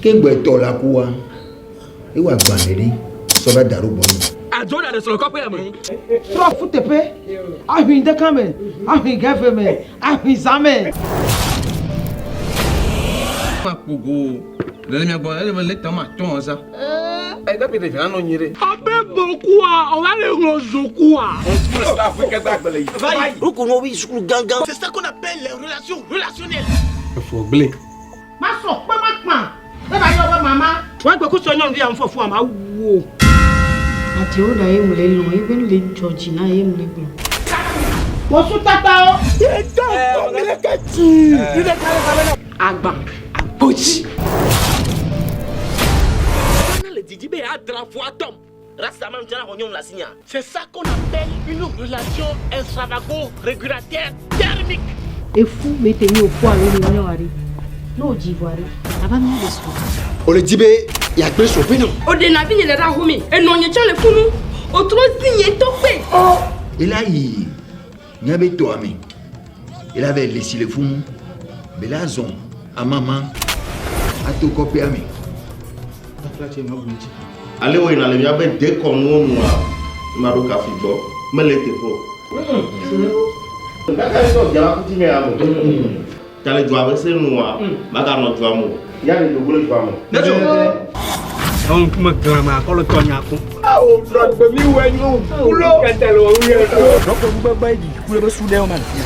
Ke gbe tɔ la kua, ewa agbalẽ ɖe sɔ va da ɖo gbɔnye. Adzo ɖe srɔ̃ kɔƒea me. Trɔ fu teƒe, ahui ŋdeka me, ahui gɛve me, ahui zã me. Makpo go le mia gbɔ ele be lɛta ma tɔn za. Ɛ da pe de vina no nyire. Abe bokua, o va le ŋlɔ zokua. C'est ça qu'on appelle les relations relationnelles. Efɔ gble. Masɔ kpe makpã eva yɔ be mama. Wagbe kusɔ nyɔnuvi ya ŋfɔfua ma wu o. Adzewo ɖa ye ŋle lɔn ye be nu le dzɔ dzi na ye ŋle gblɔ. Wosu tatawo. Agba agbodzi. Ana le didi be yeadra ƒua tɔm. Rasta man tsana xɔ nyɔnu le asinya. C'est ça qu'on appelle une relation extravago-régulataire thermique. Efu me te mi ofu alo mi nyɔ aɖe. Ne wòdzi vɔ aɖe, ava mía ɖe srɔ̃. Wòle di be yeagblẽ srɔ̃ƒe nam. Oɖe na vinye le ɖe ahome, enɔ nye tsã le funu, otrɔ zi nye ŋutɔ kpe. Ela yi míabe tɔa me, ela vɛ le si le funu, be la zɔn amama ato kɔƒea me. Ale woyina le míaƒe dekɔnuwo nua, maɖo kafi gbɔ, mele eteƒe o. Gake ŋutɔ dza la kuti me ame. Ta le dua be se nua, maganɔ dua me o. Ya le dogo le dua me. Àwọn ŋkume glama akɔlɔ tɔ nya ko. Awo drɔgbe mi wɔ nyo kulo. Dɔkɔ nugbegbe yi ku le be su ɖe wo ma le fia.